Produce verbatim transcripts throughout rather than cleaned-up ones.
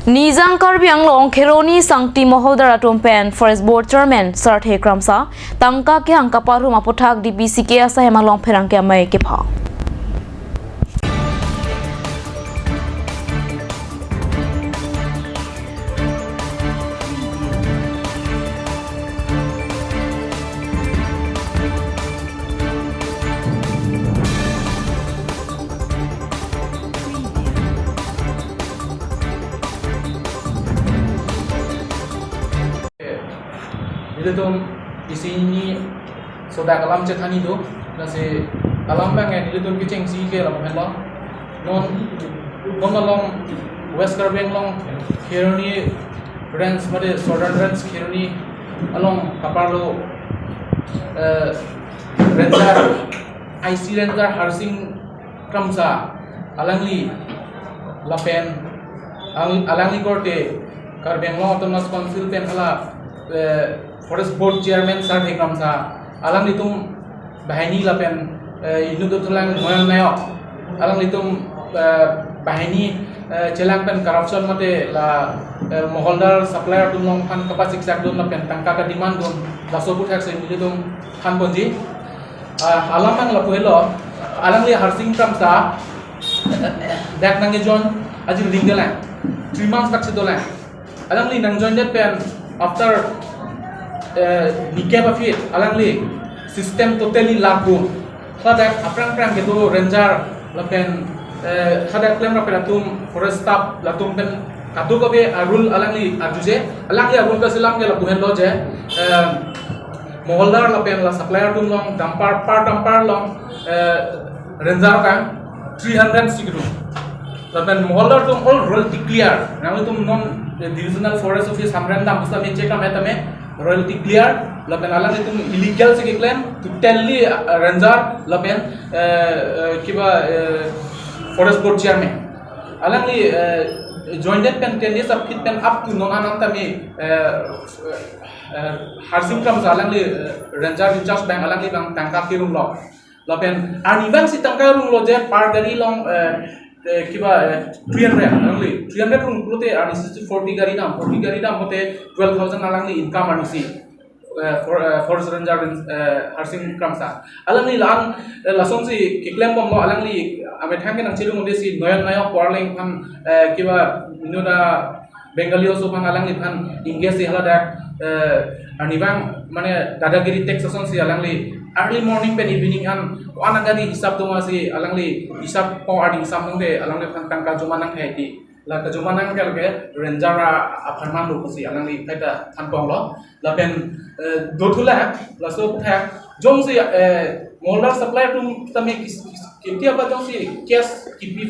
Nijang Karbi Anglong Kheroni Sangti Moholdar atum pen Forest Board Chairman Sarthe Kramsa tangka kehang kaparum aputhak D P C K asahem along pherangke amei kepha. Nelitum isi hini sodak alam chethan-i do, lasi alam abang nelitum kechengsi ke alam henlo. Non, non along West Karbi Anglong Kheroni Range, mate Southern Range Kheroni along kaparlo, eh, Ranger, I C Ranger Harsing Kramsa alangli lapen ang-, alangli korte Karbi Anglong Autonomous Council pen hala, eh, Forest Board Chairman Sarthe Kramsa, alanglitum banghini lapen, eh, inut dothulang Noyan Nayak, alanglitum, eh, banghini, eh, chelang pen corruption mate la, eh, Moholdar supplier atum along aphan kapasiksak dun lapen tangka ka-demand dun, laso aputhak si nelitum thanponji. Ah, alam abang lapu helo, alangli Harsing Kramsa, dak nangkejoin aji ling kelang, three months tak si dolang. Alangli nangjoindet pen after, eh, nikep aphi alangli system totally lagu. Hadak aphrang aphrang kedo ranger lapen, eh, hadak klemrap pen atum forest staff latum pen kadokave a-rule alangli arjuje, alangli a-rule kasilam ke lapu henlo je, eh, Moholdar lapen la supplier atum along dumper, per dumper along, eh, ranger kang three hundred si kedo. Lapen Moholdar atum all royalty clear. Nanglitum non, eh, Divisional Forest Office Hamren dam pusitame check dam tame royalty clear. Lapen alanglitum illegal si keklem, totally, eh, ranger lapen, eh, eh, kiba, eh, Forest Board Chairman. Alangli, eh, joindet pen ten years aphi pen up to non an tame, eh, eh, Harsing Kramsa alangli, eh, ranger in-charge abang, alangli abang tangka kerumlo. Lapen arnivang si tangka runglo je per gari along, eh, eh, kiba, eh, three hundred, alangli three hundred rung pulote arnisi forty gari dam, forty gari dam pulote twelve thousand alangli income arnisi. Eh, for, eh, Forest Ranger, eh, Harsing Kramsa. Alangli la-an, eh, lasonsi keklembomlo, alangli amethang ke nangchedunde si Noyan Nayak pu arleng aphan, eh, kiba inut a Bengali oso aphan alangliphan engage si haladak, eh, arnivang mane dadagiri attack asonsi alangli early morning pen evening an ko-an agari hisap doma si alangli hisap ko arni sam nangde alangliphan tangka joma nangkhaiti. La kajoma nangkhel ke ranger a-, apharman lo pusi alangli kaita thanponglo. Lapen, eh, dothulang, laso aputhak, jongsi, eh, Moholdar supplier atum tame kis-, kis-, ketia ba jongsi cash kipi,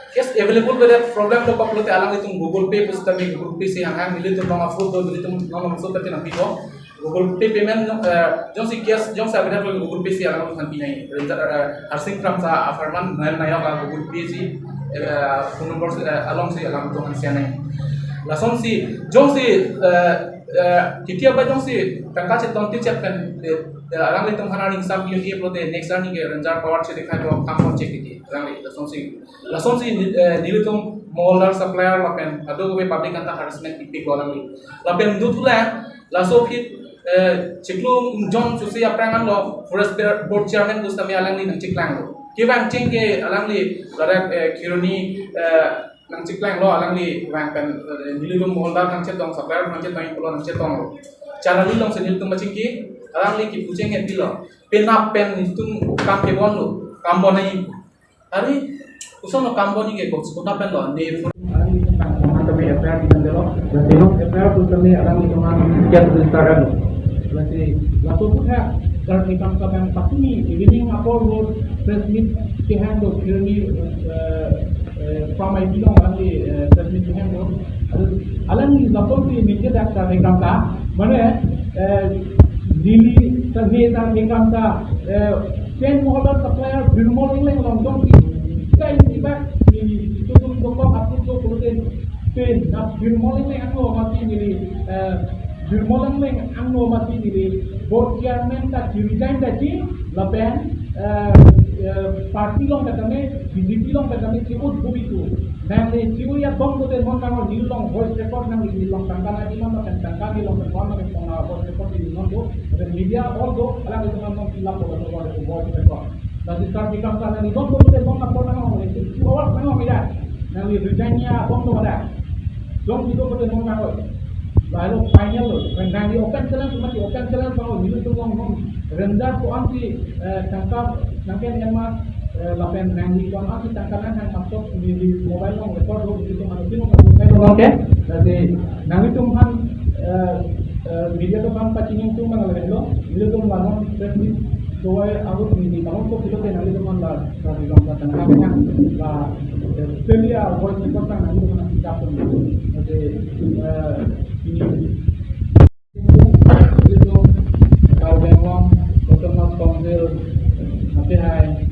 cash available avedet problem dokok pulote alanglitum Google Pay pusitame Google Pay si hanghang nelitum along a-proof do, nelitum along so kati nangpipo. Google Pay payment, eh, jongsi cash, jongsi avedet pulote Google Pay si alangtum aphan pinai. Ranger, eh, Harsing Kramsa apharman Noyan Nayak a-Google Pay si, eh, phone number si, eh, alongsi alangtum aphan send-i. Lasonsi, jongsi, eh, eh, ketia ba jongsi tangka chetong tichep pen, eh, eh, alanglitum aphan arni sam pi pulote next arni ke ranger power chedekhai do kam pon chek titi. Alangli, lasonsi, lasonsi, eh, nelitum Moholdar supplier lapen kadokave public anta harassment ipiklo alangli. Lapen dothulang, laso aphi, eh, chiklo jon susi aphrang anlo Forest Board Chairman pusitame alangli nangchiklanglo. Kevang cheng ke alangli ladak, eh, Kheroni, eh, nangchiklanglo alangli vang pen, eh, nelitum Moholdar nangchetong, supplier nangchetong, pulo nangchetonglo. Charali alongsi nelitum pachingki, alangli kipu cheng ke pilo. Penap pen nelitum kam kebonlo, kam bon-i. Ari, koson lo kam bon-i ke kok sekolah pen lo, ne phone. Ari, tang teman kami F I R di Mandelo, dan tengok F I R tu kami orang di rumah, dia tu sekarang. Berarti, laso aputhak, kalau ni kam kadang pasti ni, evening apo road, press meet, kehang do, kira ni, eh, eh, pamai bilong, alangli, eh, press meet kehang do. Alu, alangli lapusi media dak ta rekam ta, mane, eh, Delhi ta he ta rekam ta, eh, Pen Moholdar supplier Birmol Engleng along jongsi, kai ni ba, ni, ni, tutum dokok aput do pulote, pen, na Birmol Engleng angno mati neli, eh, Birmol Engleng angno mati neli, board chairman ta resign ta ji, lapen, eh, Eh, party along pen tame, B J P along pen tame, che-ut bubi tu. Nangli che-ut ya bom kote mon kangoi, neli along voice record nangli, neli along tangka nangji ma, pen tangka neli along pen kona pen kona voice record neli along do, pen media all do, alanglitum aphan fill up ko, ko, ko, voice record. Lasi sir Bikram sir nangli bom kote mon kangoi nang, two hours nang, nangli resign ya bom do ada. Jongsi do kote mon kangoi. Lahelo final lo. Nangli open challenge, mati open challenge kangoi, nelitum along non. Ranger ko-ansi, eh, tangka, tangka en ma, eh, lapen nangli ko-ansi tangka nang hang masok neli mobile along record do, nelitum anu pino ka bukai lo ke. Lasi nanglitum aphan, eh, eh, media atum aphan pachiningri atum abang lahelo. Nelitum la non press meet dovai ahut neli malom ko pilo ke nanglitum aphan la, la di long la tangka nang la, eh, teli a voice record tang nanglitum aphan kita pun. Lasi, eh, ini Karbi Anglong Autonomous Council, ate hai,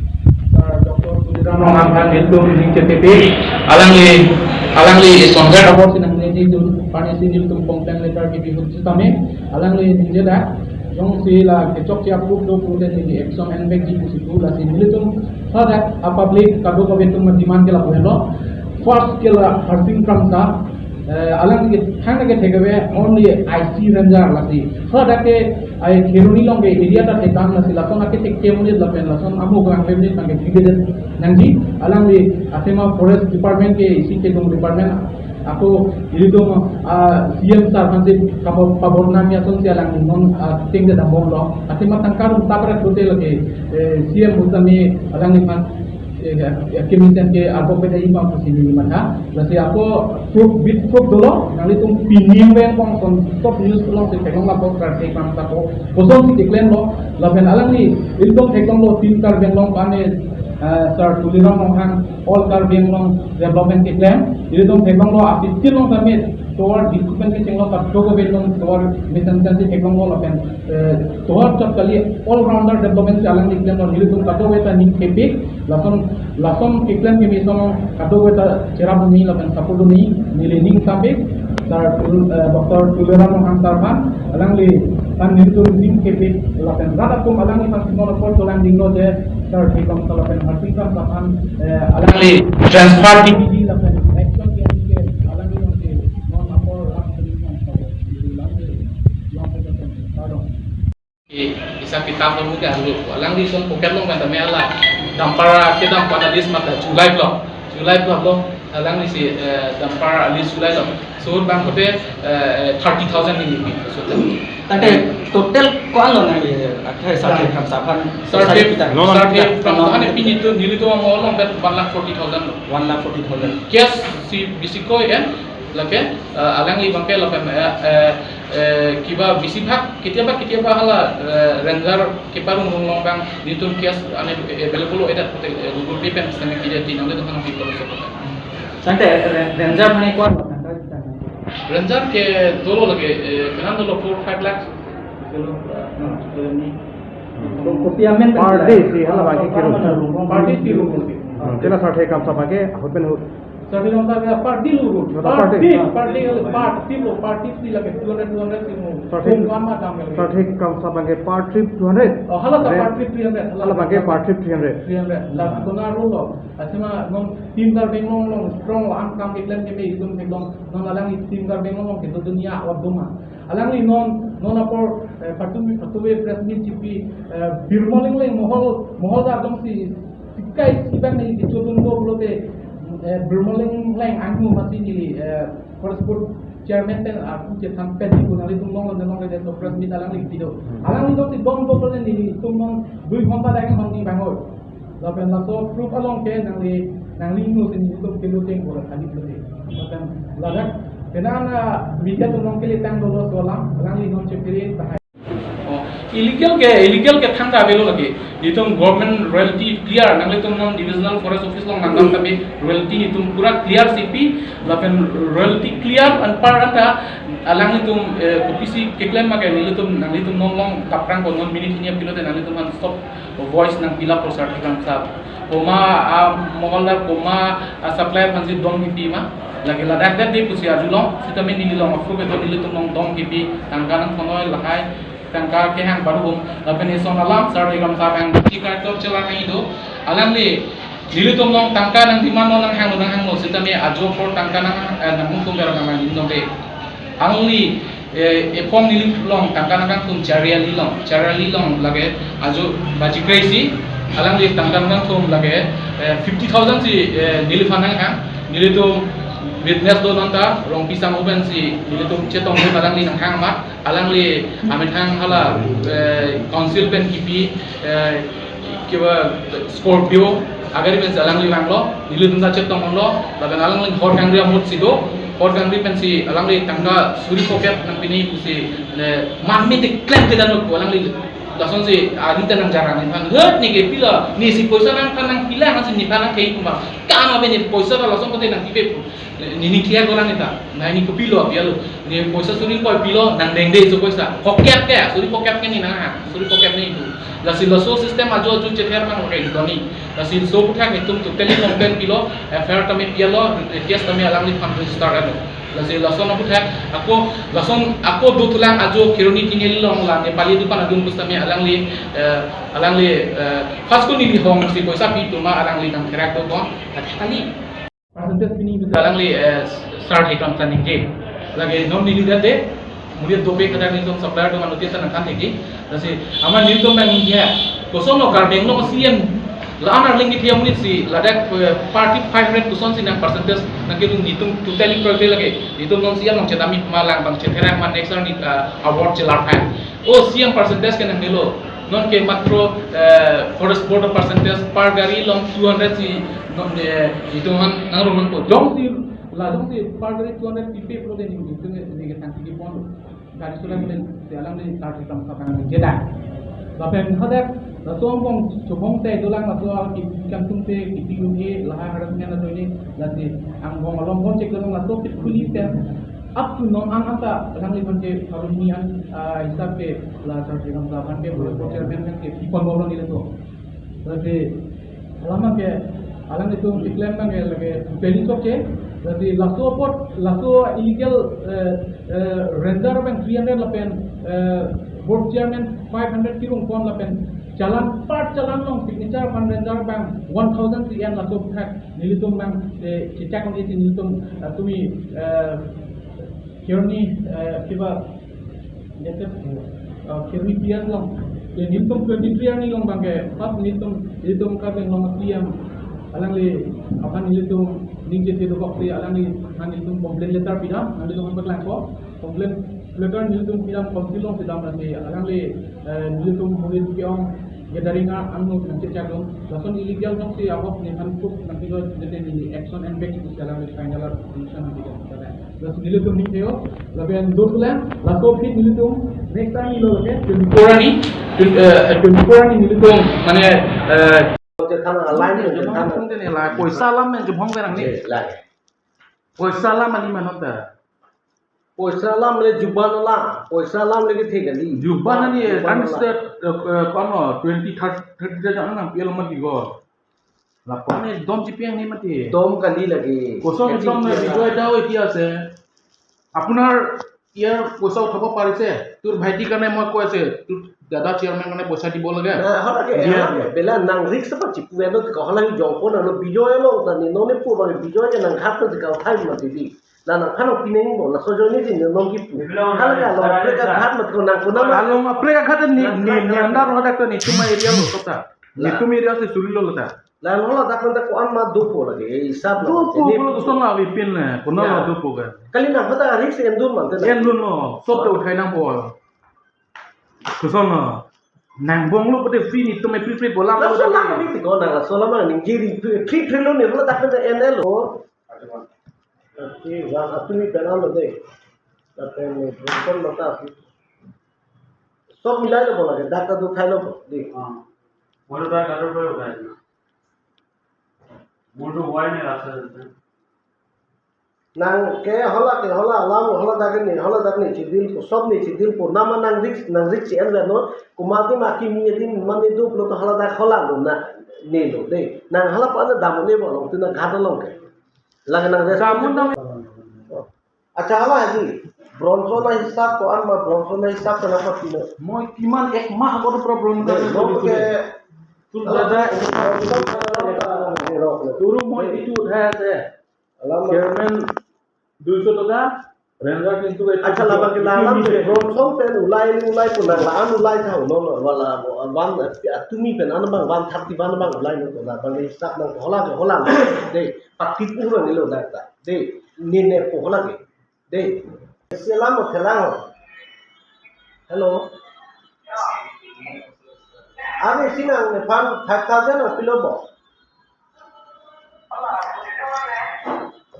Sir Doctor Tuliram Ronghang aphan nelitum ning chetepi, alangli, alangli convert abor si nangne nelitum, parnesi nelitum complaint letter kebi ahut sitame, alangli ningje dak, jongsi la kechokche approve do pulote neli action envekji pusi pu, lasi nelitum hadak a public kadokave atum demand ke lapu henlo, first ke la Harsing Kramsa, eh, alang ke thang ke thek ave only I C ranger lasi. Hadak ke ai Kheroni along ke area ta thekdam lasi lason ake thek ke monit lapen lason amo gang pe monit tang ke dividend nangji. Alangli athema forest department ke isi kedung department ako ilitum, ah, C M sir aphansi kabo pabor nang ya sonsi alang non, ah, ting de dambom lo. Athema tangka rum tapre hotel ke, eh, C M utami alangliphan eh, ya, ya, kemesen ke arbo peda ima pusi neli matha. Lasi ako proof, with proof dolo, nanglitum pini veng kong son top news alongsi theklong lapo, Sir Thekram sako kosonsi keklem lo, lapen alangli ilitum theklong lo, Team Karbi Anglong aphan, eh, Sir Tuliram Ronghang, All Karbi Anglong Development keklem, ilitum theklong lo, api tilong kami tovar development kechenglo, kadokave along tovar mission sensi theklong lo, lapen, eh, tovar chot kali all rounder development si alangli klem lo, nelitum kadokave ta ning kepik, lason, lason keklem kemi ason kadokave ta cherap dun-i lapen support dun-i, neli ning sampik, Sir Tul-, eh, Doctor Tuliram Ronghang sir aphan, alangliphan nelitum ning kepik, lapen rat atum alangliphan si non apor cholang dinglo je, Sir Bikram sir lapen Harsing Kramsa aphan, eh, alangli transfer di lapen action ke alangli along ke non apor rat atum nelitum pardon. I-, isa kitab lo muke alu. Alangli son pocket along kan tame ala dumper kedam pada dis mata July lo. July lo. Alanglisi, eh, dumper alis July lo. So bang kote, eh, thirty thousand ini pi. So, tangte total ko-an lo nangli, eh, akhir Sir Thekram sir aphan? Sir Thek-, kita. No, no, Sir Thekram sir aphan pini tu nelitum amo along bet one lakh forty thousand lo. One lakh forty thousand. Cash si bisi ko-an, lake, eh, alangli abang ke lapen, eh, eh, eh, kiba bisi bhag, ketia ba, ketia ba hala, eh, ranger keparong rong along abang, nelitum cash ane available lo, edat kote, eh, Google Pay pen semi pide ti nanglitum aphan pi polo so kote. Tangte, eh, ranger aphan ko-an lo, tangte, tangte. Ranger ke dolo lake, eh, kenan dolo four, five lakhs. Dolo, eh, no, dolo ni. Ko-, kopi amen per day si hala abang ke kiro. Per day si ro. Hmm, kena Sir Thekram sir abang ke, ahut pen ahut. Sir Thekram sir abang ke per day lo. Per day, per day, per day lo, per day si lake two hundred, two hundred si mo. Sir Thek-, kung kama dam lake. Sir Thekram sir abang ke per trip two hundred. Oh, hala ta per trip three hundred. Hala abang ke per trip three hundred. Three hundred. Last kona ro lo. Asima non Team Karbi Anglong along strong lo, an kam keklem keme itum theklong. Non alangli Team Karbi Anglong along kedo dunia awat doma. Alangli non, non apor, eh, patu, patu press meet chipi, eh, Birmaleng leng mohol, mohol adong si, sikai sibang ni dichodun do pulote, eh, Birmaleng leng angnu masi neli, eh, forest board chairman pen aku chethan pen di kunali tum long long long so press meet alangli pido. Alangli do si bom bom pulote nelitum long dui ghonta dang hong di bangoi. Lapen laso proof along ke nangli, nangli nu si nelitum kilo teng bola kali pulote. Lapen ladak, kena na media tum long kili tang dolo so alam, alangli non chepiri bahai. Oh, illegal ke, illegal ke thangta avelo lake. Itum government royalty clear, nanglitum non divisional forest office along nangdam kami royalty itum pura clear si pi, lapen royalty clear anpar anta alanglitum, eh, kopisi keklem make nanglitum, nanglitum non long kaprang ko non minute hini pilote nanglitum aphan stop voice nangpi lapo sir Bikram sir. Koma, ah, moholdar koma, ah, supply aphansi dong kipi ma. Lake ladak det de pusi arjulong, sitame neli long approve eto nelitum long dong kipi, tangka nangthonoi lahai. Tangka kehang baru bom, lapen ison alam, sar ikam sar yang chikar tok chelang nang ido. Alangli, nelitum along tangka nang demand lo, nang hanglo, nang hanglo, sitame ajo apor tangka nang, eh, nang ungkung gara nang nang dong de. Alangli, eh, ephong neli along tangka nang kangthum Chariali along, Chariali along lake ajo baji crazy, alangli tangka nang kangthum lake, eh, fifty thousand si, eh, neliphan nang hang, nelitum witness do nonta, Rongpi sang uben si, nelitum chetong do alangli nang hang mat, alangli amethang hala, eh, council pen kipi, eh, kiba Scorpio, agari pen alangli vanglo, nelitum ta chetong lo, lapen alangli hor kangri amut si do, hor kangri pen si alangli tangka suri pocket nang pini pusi, eh, mami te klem te dan lo alangli, lason si ari ta nang jarang nephan, het ne ke pilo, ne si poisa nangphan nang pilo, nang si nephan nang kei kuma, kama be ne poisa ta lason kote nang kipe pu. Ne, ne clear ko lang ita. Na ne kopilo apialo. Ne poisa suri poi pilo nang dengde so poisa. Pocket ke, suri pocket ke ne nang ha. Suri pocket ne itu. Lasi laso system ajo ajo chether nang ke itu ni. Lasi laso puthak netum totally complain pilo, F I R tame pialo, case tame alangliphan register ano. Lasi lason aputhak, ako, lason ako dothulang ajo Kheroni Tiniali along la Nepali dukan adun pusitame alangli, eh, alangli, eh, first ko neli hong si poisa pi tuma alangli nang therak do ko. Kali. Percentage pini bisa alangli, eh, sar hekam sa ningje. Lake non neli date, mulia dope kadar netum supplier do manu tiasa nang kan ningje. Lasi amat netum nang ningje. Koson lo Karbi Anglong C M la-an arling ke tiang unit si ladak, eh, party five hundred koson si nang percentage nang kedun netum totally koi lake. Netum non C M nang chetami malang bang chetherak ma next round ni, eh, award chelar phan. O C M percentage ke nang melo. Non ke matro, eh, forest board percentage per gari along two hundred si non, eh, itu man nang rumang po. Jong si, la jong si per gari two hundred pipe pro de ni itu ni ke tangki di pon. Gari sulang den si alangli sar hekam sa nang jeda. Lapen hadak laso angbong chobong te dolang laso ki kangtung te kipi lunghe lahai harassment ajoine lasi angbong along bom chek dolang laso pit khuli te. Up to now ang anta alangliphan ke paruni an, ah, hisab ke la sar hekam sa aphan ke board chairman aphan ke pipon bom neli to. Lasi alam ke alanglitum keklem nang ke lake peli sok ke. Lasi laso apot laso illegal, eh, eh, ranger abang three hundred lapen, eh, board chairman five hundred kirung pon lapen challan, per challan along signature aphan ranger abang one thousand si en laso aputhak nelitum nang, eh, chechak nang isi nelitum, eh, tumi, eh, Kheroni, eh, kiba, jete, eh, Kheroni P S along. Ya, nelitum twenty-three arni along bang ke, pas nelitum, nelitum Karbi Anglong C M, alangli, aphan nelitum, ningje te dokok si, alangli, aphan nelitum complaint letter pidam, nelitum paklangpo, complaint letter nelitum pidam, council along pidam, alangli, alangli, eh, nelitum murid ke-ong, gathering a angno nang chechak dong. Lason illegal dong si ahok nephan kuk nang pilo jete neli action and back si alangli final solution nang pilo. Lason nelitum ning theo, lapen dothulang, laso aphi nelitum next time ilo lake twenty-four arni, twen-, eh, twenty-four arni nelitum mane, eh, Jethana line, jethana. Poisa alam men jubhong berang ni. Poisa alam ani manot ta. Poisa alam le juban alam, poisa alam le kethe kali. Juban ani juban alam. Kan state, eh, eh, kono twenty, thirty, thirty ta jang nang P L mati go. Lapu ani dom chipiang ni mati. Dom kali lagi. Koson kali dom na lagi. Bijoy Dao eti ase. আপোনাৰ ইয়াৰ পইচা উঠাব পাৰিছে? তোৰ ভাইটিৰ কাৰণে মই কৈ আছে, তোৰ দাদা চেয়াৰমেন কাৰণে পইচা দিব লাগে। না, হঠাৎ দিয়া। বেলা নাং risk apa chipu eno ka hola hi jongpon ano Bijoy lo ta ni none pu ba Bijoy ke nang hap ta ka uthai ma tidi. La nang phano pineng bo, la sojoy ni din nong kipu. Hala ka lo, pre ka ghat mat ko nang ko na ma. Along pre ka ghat ni, ni, ni andar lo dak ni tuma area lo kota. Ni tuma area si suri lo ta. La lo la dak nang ko an ma dopo lagi, eh, hisab lo. Dopo ni ko lo koson la ipin le, ko na la dopo ka. Kali nang hota risk endun man te. Endun lo, sob to uthai nang bo. Koson lo. Nang bong lo pute free ni tuma free free bola. La lo so la dak ni ko nang la so la ma ni giri free free lo ni lo dak te en lo. Ati wan atumi penang lo de. Lapen ni bronton mata ati. Sob milai lo bola ke dak ta do khai lo bo, di. Ah. Bolo dak aro bolo khai na. Bolo wai ne rasa jate. Nang ke hola ke hola alam hola dak ni hola dak ni chidil ko sob ni chidil ko nama nang risk nang risk en lo no. Kuma di ma kimi di mane do lo to hola dak hola lo na ni lo de. Nang hola pa na dam ni bo lo tu na ghat lo ke. Lang nang res. Damun nang. Acha, hala di, bronze na hisab ko-an ma, bronze na hisab ko-an ma pino. Moi kiman ek mah ko problem. Dei, ka no ke, tul ada, turu moi itu hai se. Alam chairman dui so taka, ranger kintu itu. Acha, labang ke lalam ke bronze pen ulai ni ulai punang la-an ulai tha uno no wala wan atumi pen an bang one thirty one bang ulai no to labang ke hisab nang hola ke hola. Dei, patit urang ilo dak ta. Dei, nene po hola ke. Dei, selam mo thelang ho. Hello. Ani sinang nephan five thousand ang pilo bo.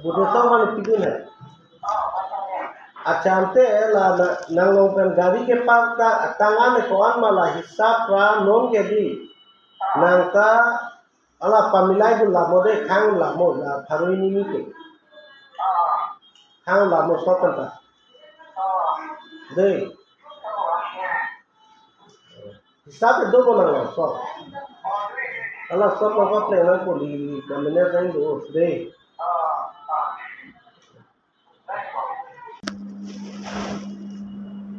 Budo tong mane pidun hai. Acha, ante la na, nang long pen gari ke park ta, tangan ko-an ma la hisab ra non ke di. Nang ta ala pamilai dun lamo dei, khang lamo la pharo hini ni ke. Khang lamo sopan ta. Dei. Hisab do bo nang laso. Ala sob apa plan ang poli kami na kain do dei.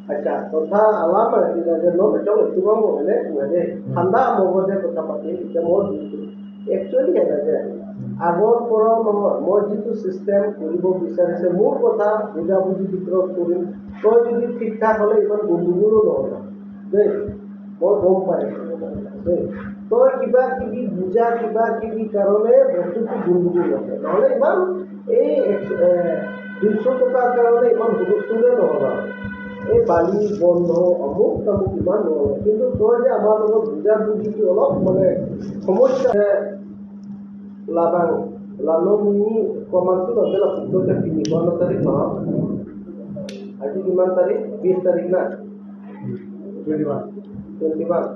Acha, kotha alam dei, no kachong itu mo ne, ne. Thanda mo bo dei kotha pati, itu mo. Actually, hai dei, আগৰ পৰা নহয়, মই যিটো চিষ্টেম কৰিব বিচাৰিছে, মোৰ কথা বুজাবুজি ভিতৰত কৰিম। তই যদি ঠিক ঠাক হ'লে ইমান গণ্ডগোলো নহ'ব দেই, মই গম পাইছোঁ দেই। তই কিবা কিবি বুজা, কিবা কিবি কাৰণে বস্তুটো গণ্ডগোল হ'ব, নহ'লে ইমান এই এক-, এ, দুইশ টকাৰ কাৰণে ইমান হুলস্থুলে নহ'ল আৰু। এই বালি বন্ধ, অমুক তমুক ইমান নহ'ল। কিন্তু তই যে আমাৰ লগত বুজাবুজিটো অলপ মানে সমস্যা, এ, labang, la non ni komantu lo de la puklo ke pini ko no tarik no. Aji kiman tarik? Bis tarik na? Twenty one. Twenty one.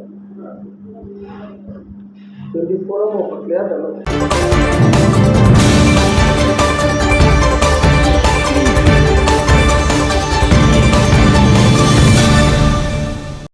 Twenty four mo pa clear da no?